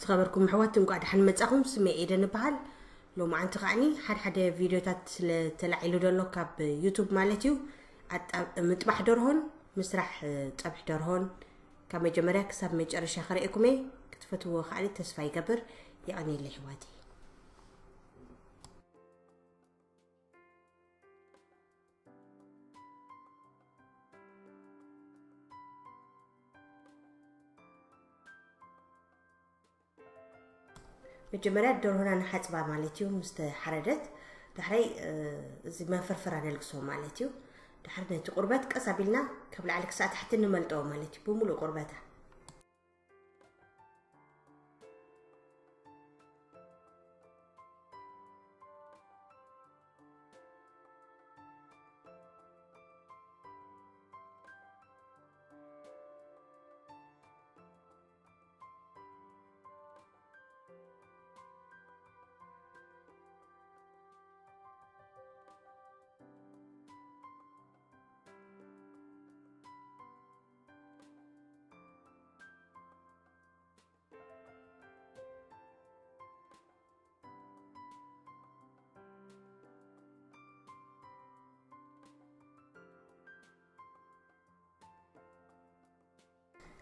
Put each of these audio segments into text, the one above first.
ዝኸበርኩም ኣሕዋት፣ እንቋዕ ደሓን መጻኹም። ስመይ ኤደን እበሃል። ሎማዓንቲ ከዓኒ ሓደ ሓደ ቪድዮታት ስለ ተላዒሉ ዘሎ ካብ ዩቱብ ማለት እዩ፣ ኣጣ-፣ ምጥባሕ ደርሆን ምስራሕ፣ እ፣ ጸብሒ ደርሆን ካብ መጀመርያ ክሳብ መጨረሻ ከርእየኩም እየ። ክትፈትውዎ ከዓኒ ተስፋ ይገብር። የቐንየለይ ኣሕዋተይ። መጀመርያ ደርሆና ንሓጽባ ማለት እዩ። ምስ ተሓረደት ዳሕራይ፣ እ፣ እዚ መንፈርፈራ ነልግሶ ማለት እዩ። ዳሕራይ ነቲ ቁርበት ቀስ ኣቢልና ካብ ላዕሊ ክሳዕ ታሕቲ ንመልጦ ማለት እዩ፣ ብምሉእ ቁርበታ።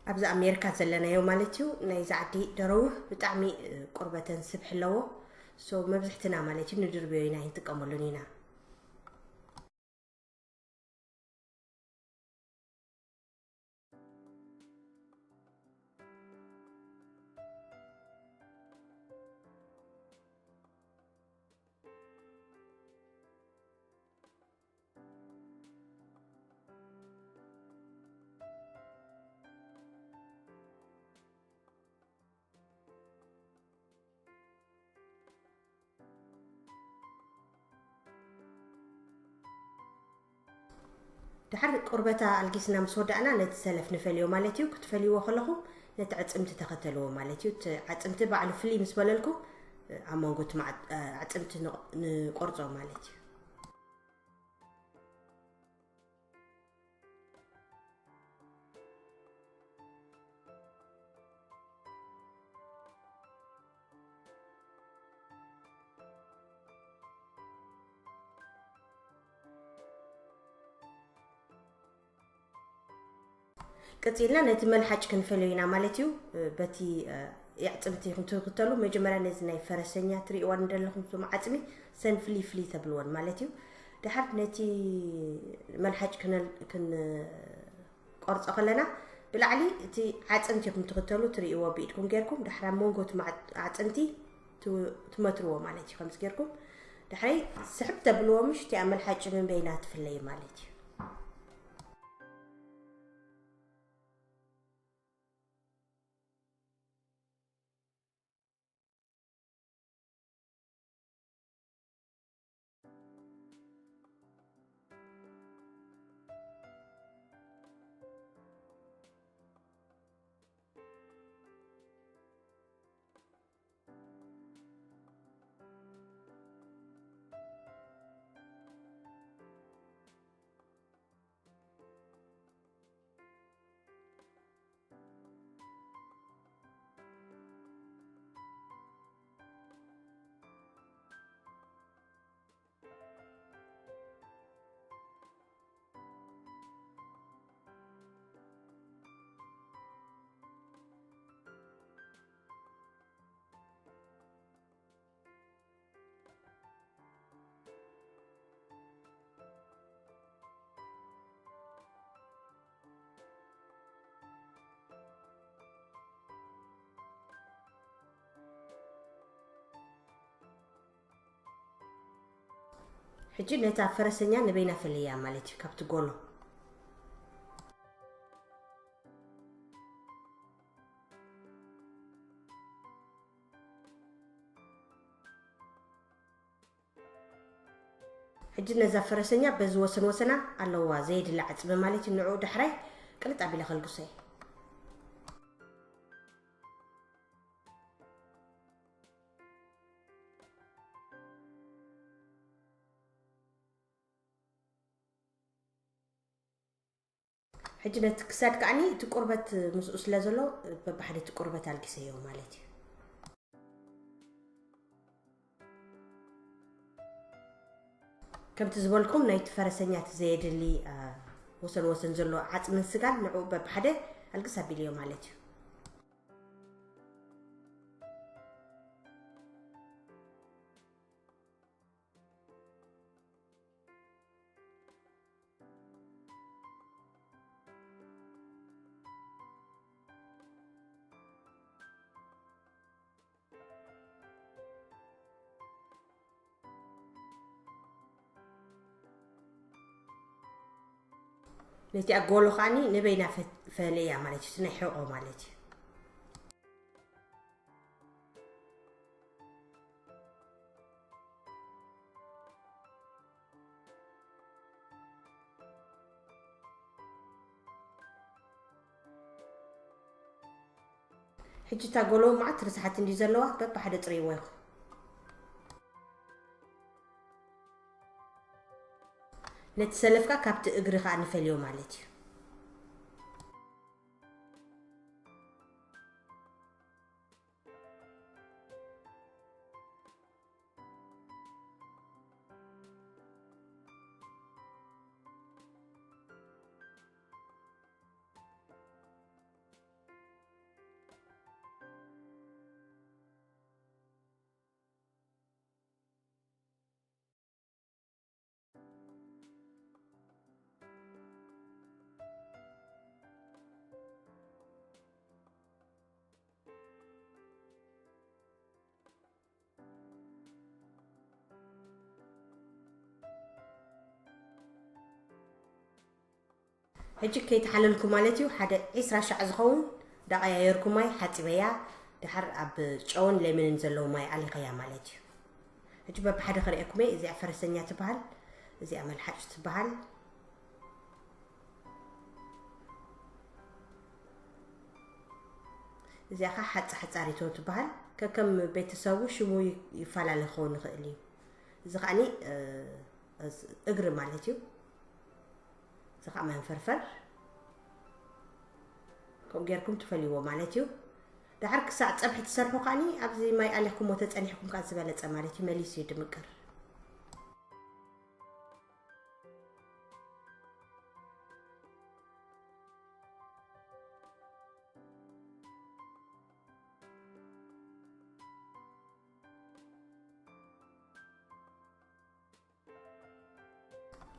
ኣብዚ ኣሜሪካ ዘለናዮ ማለት እዩ፣ ናይዚ ዓዲ ደረውህ ብጣዕሚ፣ እ፣ ቁርበተን ስብሒ ኣለዎ። ሶ መብዝሕትና ማለት እዩ ንድርብዮ ኢና ኣይንጥቀመሉን ኢና። ድሓር ቁርበታ ኣልጊስና ምስ ወዳእና ነቲ ሰለፍ ንፈልዮ ማለት እዩ። ክትፈልይዎ ከለኹም ነቲ ኣዕጽምቲ ተኸተልዎ ማለት እዩ። እቲ ኣዕጽምቲ ባዕሉ ፍልይ ምስ በለልኩም ኣብ መንጎ እቲ ማዕ-፣ ኣዕጽምቲ ንቕ-፣ ንቆርጾ ማለት እዩ። ቀጺልና ነቲ መልሓጭ ክንፈልዮ ኢና ማለት እዩ። በቲ፣ እ፣ የዕጽምቲ ኢኹም ትኽተሉ። መጀመርያ ነዚ ናይ ፈረሰኛ ትርእይዋ እንደለኹም፣ እቶም ዓጽሚ ሰን ፍልይ ፍልይ ተብልወን ማለት እዩ። ድሓር ነቲ መልሓጭ ክነል-፣ ክንቆርጾ ከለና ብላዕሊ እቲ ዓጽምቲ ኢኹም ትኽተሉ፣ ትርእይዎ ብኢድኩም ጌርኩም፣ ድሓር ኣብ መንጎ እቲ ማዕ-፣ ኣዕጽምቲ ት-፣ ትመትርዎ ማለት እዩ። ከምዚ ጌርኩም ድሕረይ ስሕብ ተብልዎ፣ ምሽ እቲኣ መልሓጭ ምን በይና ትፍለይ ማለት እዩ። ሕጂ ነታ ፈረሰኛ ንበይና ፈለያ ማለት እዩ ካብቲ ጎሎ። ሕጂ ነዛ ፈረሰኛ በዚ ወሰን ወሰና ኣለዋ ዘየድሊ ዓጽሚ ማለት እዩ። ንዕኡ ዳሕራይ ቅልጥ ኣቢለ ከልግሶ እየ። ሕጂ ነቲ ክሳድ ከዓኒ እቲ ቁርበት ምስኡ ስለ ዘሎ በብሓደ እቲ ቁርበት ኣልጊሰዮ ማለት እዩ። ከምቲ ዝበልኩም ናይቲ ፈረሰኛ እቲ ዘየድሊ፣ አ፣ ወሰን ወሰን ዘሎ ዓጽምን ስጋን ንዕኡ በብሓደ ኣልግስ ኣቢልዮ ማለት እዩ። ነቲ ኣጎሎ ከዓኒ ንበይና ፈ-፣ ፈለያ ማለት እዩ፣ እቲ ናይ ሕቖ ማለት እዩ። ሕጂ እታ ጎሎ መዓት ርስሓት እንዲ ዘለዋ በብሓደ ጽርይዎ ኢኹም። ነቲ ሰለፍካ ካብቲ እግሪ ከኣ ንፈልዮ ማለት እዩ። ሕጂ ከይተሓለልኩ ማለት እዩ፣ ሓደ ዒስራ ሻዕ ዝኸውን ዳቐያየርኩ ማይ ሓጺበያ፣ ድሓር ኣብ ጨውን ሌመንን ዘለዉ ማይ ኣሊኸያ ማለት እዩ። ሕጂ በብሓደ ከርእየኩም እየ። እዚኣ ፈረሰኛ ትበሃል፣ እዚኣ መልሓጭ ትበሃል፣ እዚኣ ኸዓ ሓጻ ሓጻሪቶ ትበሃል። ከከም ቤተሰቡ ሽሙ ይ-፣ ይፈላለ ክኸውን ይኽእል እዩ። እዚ ኸዓኒ፣ እ፣ እዝ-፣ እግሪ ማለት እዩ። እዚ ኸዓ መንፈርፈር። ከምኡ ጌርኩም ትፈልይዎ ማለት እዩ። ደሓር ክሳዕ ጸብሒ ትሰርሑ ከዓኒ ኣብዚ ማይ ኣሊኽኩሞ ተጸኒሕኩም ከኣ ዝበለጸ ማለት እዩ። መሊሱ እዩ ድምቅር።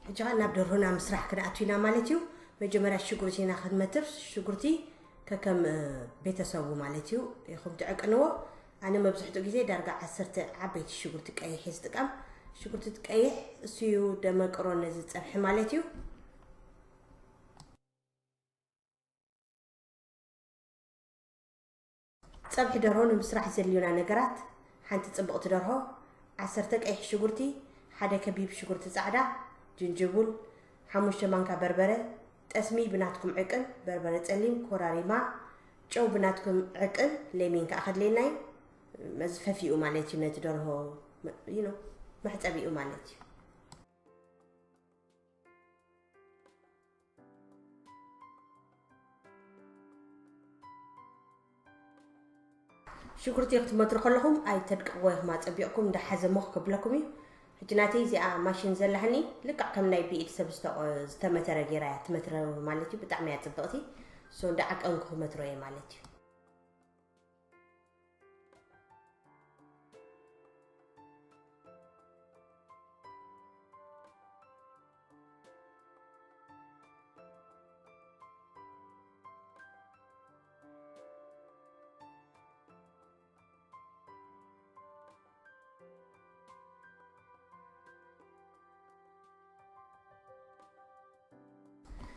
ሕጂ ኸኣ ናብ ደርሆና ምስራሕ ክንኣቱ ኢና ማለት እዩ። መጀመርያ ሽጉርቲ ኢና ክንመትር። ሽጉርቲ ከከም፣ እ፣ ቤተሰቡ ማለት እዩ ኢኹም ትዕቅንዎ። ኣነ መብዝሕትኡ ግዜ ዳርጋ ዓሰርተ ዓበይቲ ሽጉርቲ ቀይሕ እየ ዝጥቀም። ሽጉርቲ ቀይሕ እሱ እዩ ደመቅሮ ነዚ ጸብሒ ማለት እዩ። ጸብሒ ደርሆ ንምስራሕ ዘድልዩና ነገራት፣ ሓንቲ ጽብቕቲ ደርሆ፣ ዓሰርተ ቀይሕ ሽጉርቲ፣ ሓደ ከቢብ ሽጉርቲ ጻዕዳ፣ ጅንጅቡል፣ ሓሙሽተ ማንካ በርበረ፣ ጠስሚ ብናትኩም ዕቅን፣ በርበረ ጸሊም፣ ኮራሪማ፣ ጨው ብናትኩም ዕቅን፣ ሌሚን ከኣ ከድልየና እዩ። መዝፈፊኡ ማለት እዩ፣ ነቲ ደርሆ መ-፣ you know፣ መሕጸቢኡ ማለት እዩ። ሽጉርቲ ክትመትሩ ከለኹም ኣይተድቅቕዎ ኢኹም፣ ኣጸቢቕኩም እንዳሓዘ ሞኽ ከብለኩም እዩ። ሕጂ ናተይ እዚኣ ማሽን ዘላህኒ ልክዕ ከም ናይ ብኢድ ሰብ ዝተቆ-፣ ዝተመተረ ጌራ እያ ትመትረ ማለት እዩ። ብጣዕሚ እያ ጽብቕቲ። ሶ እንዳዓቀንኩ ክመትሮ እየ ማለት እዩ።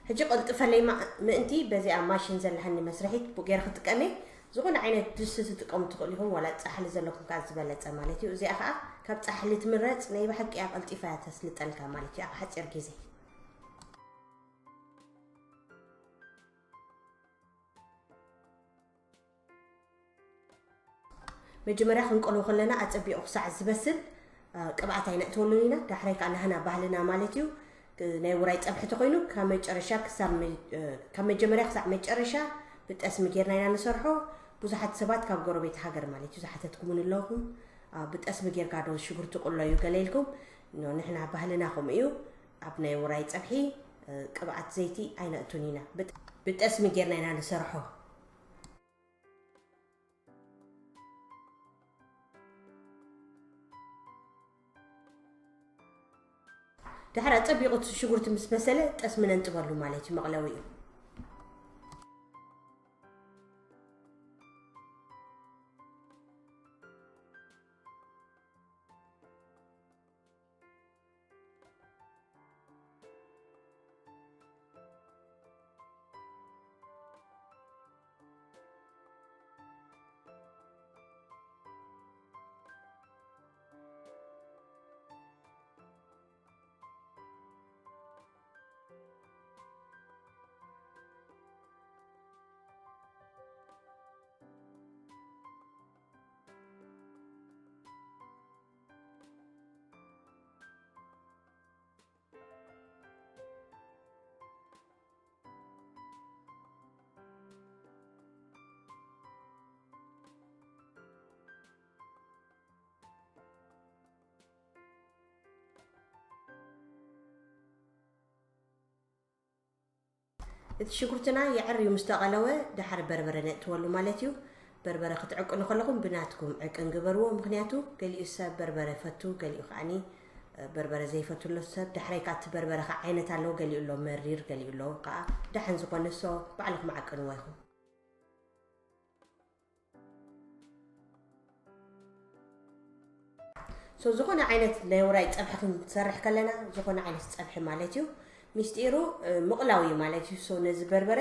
ሕጂ ቀልጥፈለይ ማ-፣ ምእንቲ በዚኣ ማሽን ዘለሃኒ መስርሒት ቡ-፣ ገይረ ክጥቀም እየ። ዝኾነ ዓይነት ድስቲ ትጥቀሙ ትኽእሉ ኢኹም፣ ዋላ ጻሕሊ ዘለኩም ከኣ ዝበለጸ ማለት እዩ። እዚኣ ከኣ ካብ ጻሕሊ ትምረጽ፣ ናይ ብሓቂ እያ ቀልጢፋ እያ ተስልጠልካ ማለት እዩ፣ ኣብ ሓጺር ግዜ። መጀመርያ ክንቀልዎ ከለና ኣጸቢቑ ክሳዕ ዝበስል፣ እ፣ ቅብኣት ኣይነእትወሉን ኢና። ዳሕራይ ከኣ ናህና ባህልና ማለት እዩ። እ፣ ናይ ውራይ ጸብሒ ተኾይኑ ካብ መጨረሻ ክሳብ መ-፣ እ፣ ካብ መጀመርያ ክሳዕ መጨረሻ ብጠስሚ ጌርና ኢና ንሰርሖ። ብዙሓት ሰባት ካብ ጎረቤት ሃገር ማለት እዩ ዝሓተትኩሙን ኣለኹም። እ፣ ብጠስሚ ጌርካ ዶ ሽጉርቲ ቁሎ እዩ ገለ ኢልኩም። ኖ፣ ንሕና ባህልና ከምኡ እዩ። ኣብ ናይ ውራይ ጸብሒ፣ እ፣ ቅብኣት ዘይቲ ኣይነእቱን ኢና። ብጥ-፣ ብጠስሚ ጌርና ኢና ንሰርሖ። ድሕሪ ኣጸቢቑ እቲ ሽጉርቲ ምስ በሰለ፣ ጠስሚ ነንጥበሉ ማለት እዩ፣ መቕለዊኡ። እቲ ሽጉርትና የዕርዩ ምስ ተቐለወ፣ ደሓር በርበረ ነእትወሉ ማለት እዩ። በርበረ ክትዕቅኑ ከለኹም ብናትኩም ዕቅን ግበርዎ፣ ምኽንያቱ ገሊኡ ሰብ በርበረ ይፈቱ፣ ገሊኡ ከዓኒ፣ እ፣ በርበረ ዘይፈቱ ኣሎ ሰብ። ዳሕራይ ከኣ እቲ በርበረ ከኣ ዓይነት ኣለዎ፣ ገሊኡ ኣሎ መሪር፣ ገሊኡ ኣሎ ከኣ ደሓን ዝኾነ፣ ሶ ባዕልኹም ዓቅንዎ ኢኹም። ሶ ዝኾነ ዓይነት ናይ ውራይ ጸብሒ ክንሰርሕ ከለና፣ ዝኾነ ዓይነት ጸብሒ ማለት እዩ፣ ሚስጢሩ፣ እ፣ ምቕላው እዩ ማለት እዩ። ሶ ነዚ በርበረ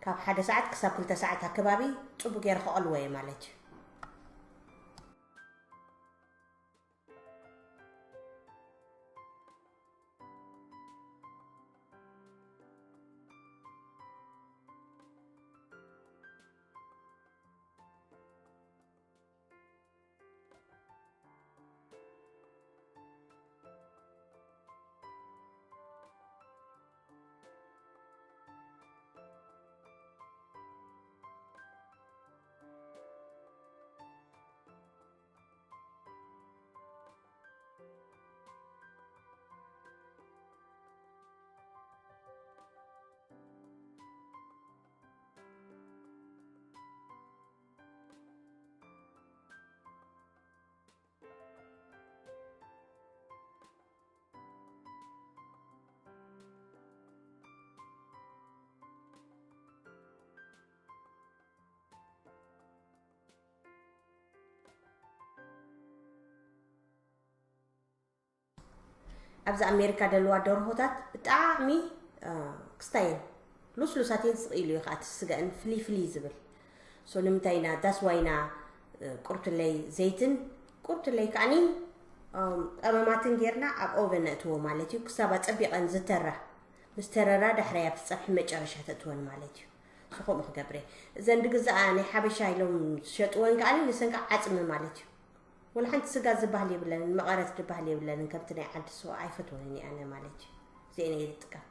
ካብ ሓደ ሰዓት ክሳብ ክልተ ሰዓት ኣከባቢ ጽቡቅ ገይረ ከቐልዎ እየ ማለት እዩ። ኣብዚ ኣሜሪካ ደለዋ ደርሆታት ብጣዕሚ፣ እ፣ ክስታየን ሉስሉሳት እየን፣ ስቕ ኢሉ እዩ ከዓ እቲ ስገአን ፍልይ ፍልይ ዝብል። ሶ ንምንታይ ኢና፣ that's why ኢና፣ እ፣ ቁርትለይ ዘይትን፣ ቁርትለይ ከዓኒ፣ እም፣ ቀመማትን ጌርና ኣብ ኦቨን ነእትዎ ማለት እዩ። ክሳብ ኣጸቢቐን ዝተራ፣ ምስ ተረራ ዳሕራይ ኣብቲ ጸብሒ መጨረሻ ተእትወን ማለት እዩ። ሶ ከምኡ ክገብረ። እዘን ድግዛኣ ናይ ሓበሻ ኢሎም ዝሸጥወን ከዓኒ ንሰን ከዓ ዓጽሚ ማለት እዩ። ወላ ሓንቲ ስጋ ዝበሃል የብለንን፣ መቐረት ዝበሃል የብለንን፣ ከምቲ ናይ ዓዲ ሶ ኣይፈትወንን እየ ኣነ ማለት እዩ። እዚአን እየ ዝጥቀም።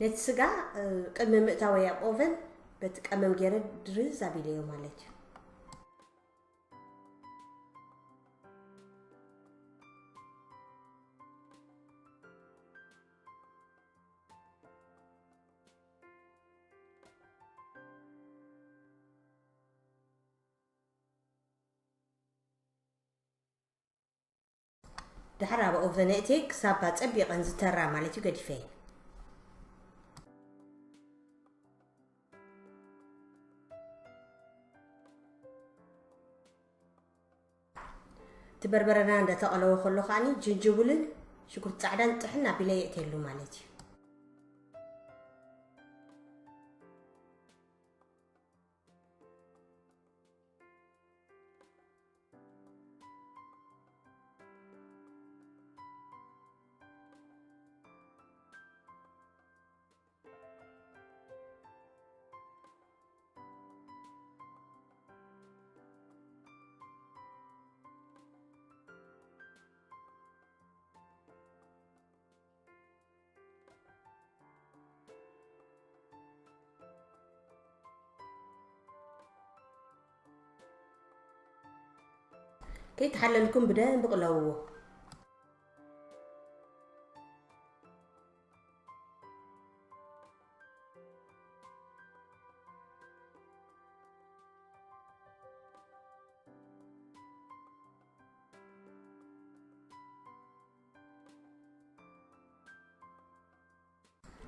ነቲ ስጋ፣ እ፣ ቅድሚ ምእታወይ ኣብ ኦቨን በቲ ቀመም ገይረ ድርዝ ኣቢለዮ ማለት እዩ። ድሕር ኣብ ኦቨን እእትየ ክሳብ ኣጸቢቐን ዝተራ ማለት እዩ ገዲፈየን። እቲ በርበረና እንዳተቐለወ ከሎ ከዓኒ ጅንጅብልን ሽጉርቲ ጻዕዳን ጥሕን ኣቢለ የእትየሉ ማለት እዩ። ከይተሓለልኩም ብደንብ ቅለውዎ።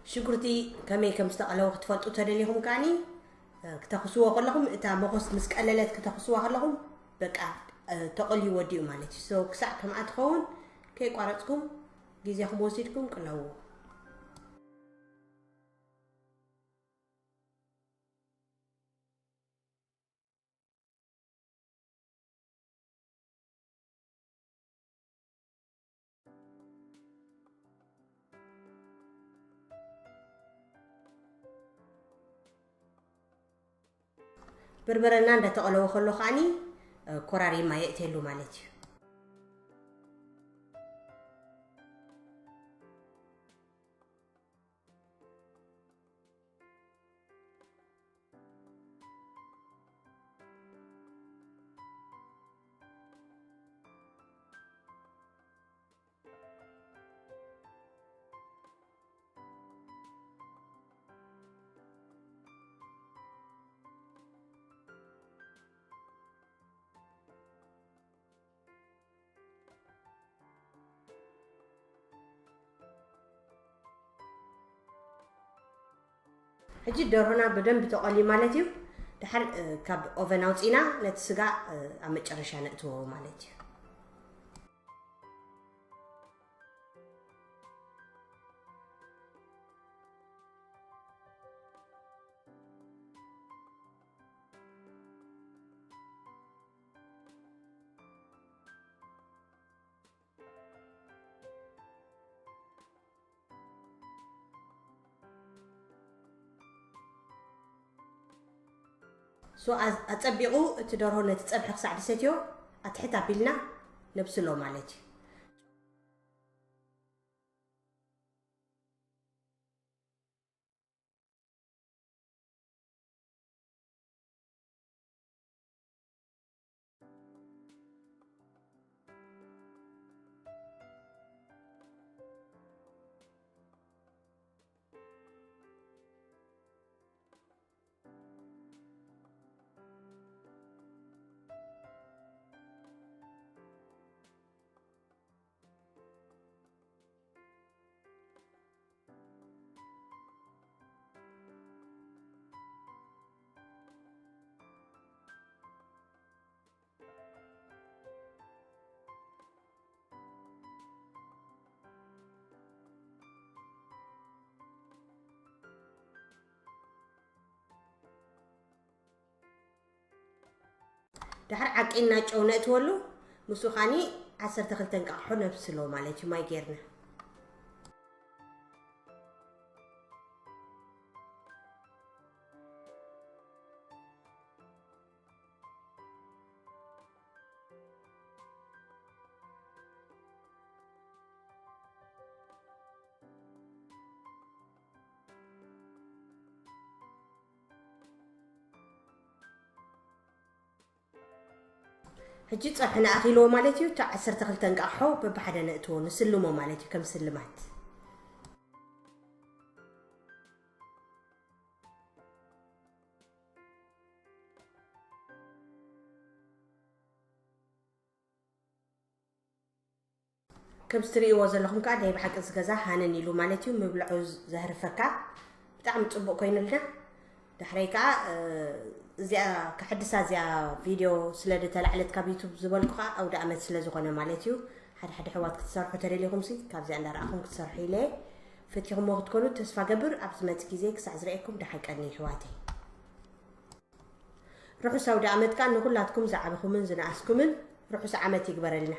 ሽጉርቲ ከመይ ከም ዝተቐለወ ክትፈልጡ ተደሊኹም ከዓኒ፣ እ፣ ክተኽስዎ ከለኹም፣ እታ መኾስ ምስ ቀለለት ክተኽስዋ ከለኹም፣ በቃ፣ እ፣ ተቐልዩ ወዲኡ ማለት እዩ። So ክሳዕ ከምኣ ትኸውን ከይቋረጽኩም ግዜኹም ወሲድኩም ቅለውዎ። በርበረና እንዳተቐለወ ከሎ ከዓኒ፣ እ፣ ኮራሪማ የእትየሉ ማለት እዩ። ሕጂ ደርሆና ብደንብ ተቐልዩ ማለት እዩ። ድሓር፣ እ፣ ካብ ኦቨን ኣውፂና ነቲ ስጋ፣ እ፣ ኣብ መጨረሻ ነእትዎ ማለት እዩ። So፣ ኣዝ-፣ ኣጸቢቑ እቲ ደርሆ ነቲ ጸብሒ ክሳዕ ድሰትዮ ኣትሕት ኣቢልና ነብስሎ ማለት እዩ። ድሓር ዓቂንና ጨው ነእትወሉ፣ ምስኡ ኻኒ ዓሰርተ ክልተ እንቃቕሖ ነብስሎ ማለት እዩ፣ ማይ ጌርና። ሕጂ ጸብሕና ኣኺልዎ ማለት እዩ። እታ ዓሰርተ ክልተ እንቃቕሖ በብሓደ ነእትዎ፣ ንስልሞ ማለት እዩ፣ ከም ስልማት። ከምዚ ትርእይዎ ዘለኹም ከኣ ናይ ብሓቂ እዚ ገዛ ሃነን ኢሉ ማለት እዩ። ምብልዑ ዘህርፈካ ብጣዕሚ ጽቡቕ ኮይኑልና። ዳሕረይ ከዓ እዚኣ ክሕድሳ እዚኣ ቪድዮ ስለ ዝተላዕለት ካብ ዩቱብ ዝበልኩ ከዓ ኣውደ ኣመት ስለ ዝኾነ ማለት እዩ። ሓደ ሓደ ኣሕዋት ክትሰርሑ ተደሊኹም ሲ ካብዚኣ እንዳረኣኹም ክትሰርሑ ኢለ ፈቲኹሞ ክትኮኑ ተስፋ ገብር። ኣብ ዝመፅ ግዜ ክሳዕ ዝረኤኩም ደሓን ቀኒ ኣሕዋተይ። ርሑስ ኣውደ ኣመት ከዓ ንኩላትኩም ዝዓበኹምን ዝነኣስኩምን ርሑስ ዓመት ይግበረልና።